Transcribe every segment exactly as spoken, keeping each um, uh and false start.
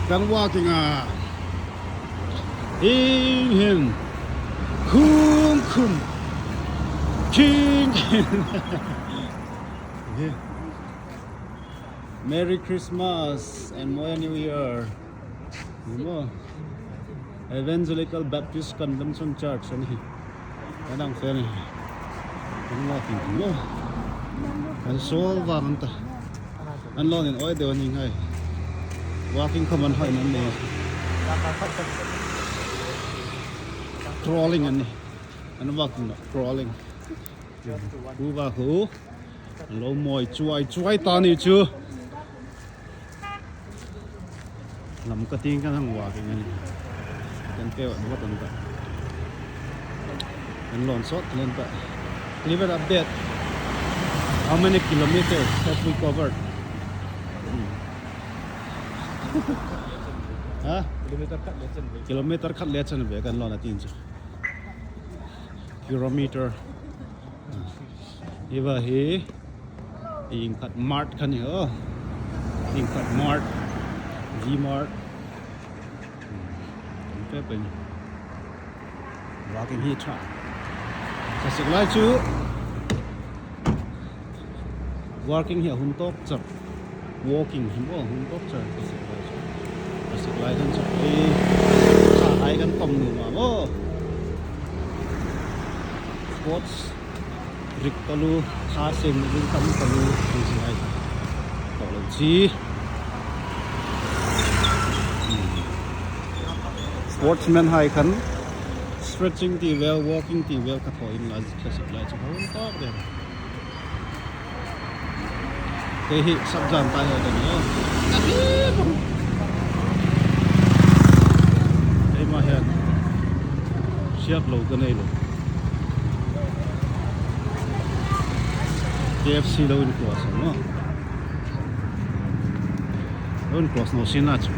Kan walking a. Hing hing. Khum khum. King king. Merry Christmas and Moya New Year. Ni maw. Evangelical Baptist Convention Church a nih. Kan hang fe a nih. Kan walking ni maw. Kan sawl vang an ta. An lawn inhawi deu a ni hai. Walking khom an hawi naw a nih. Crawling a nih. An walking naw, crawling. Hu va hu. An lo mawi chuai chuai ta ni chu. Lam ka ting kan hang walking a nih. Kan pe an wat an ta. Kan lawn sawt an ta. Clear update. How many kilometers have we covered? Hmm. Ha? Kilometer khat le chen ve. Kilometer khat le chen ve kan lawn a ti chu. Kilometer. Hi va hi. Ieng khat mart kha ni aw. Ieng khat mart. G Mart. Pe pe ni. Walking hi ṭha. Ka sik lai chu. Walking hi a hun tawk char. Walking hi maw hun tawk char ka sik lai chu. Ka sik lai kan chu. Ei, ka hai kan tam nu ma maw. Sports rik taluo, kha sem ring tam taluo, ti si hai. Tawk lo chi. Sportsman hai khan stretching ti vel, walking ti vel ka thaw inla, ka sik lai chu ka hun tawk der. Kei hi sap zan ta hi ka ni aw. Keima hian hriat lo ka nei lo. K F C lo in close ang maw. Lo in close naw sin a chu.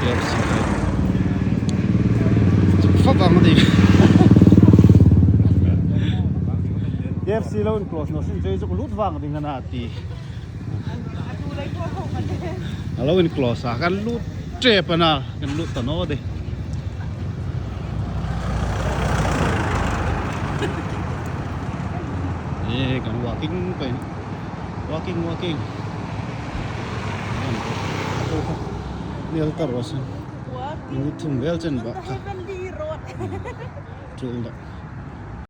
K F C lo. Chu fa bang a ni. K F C lo in close naw sin chu chu lut vang ding a na ti. A lo in close a, kan lut ṭep a na, kan lut ta naw de. E, kan walking pai. Walking, walking. Nel ta ro sin. Minute thum vel chen bak kha. Tul da.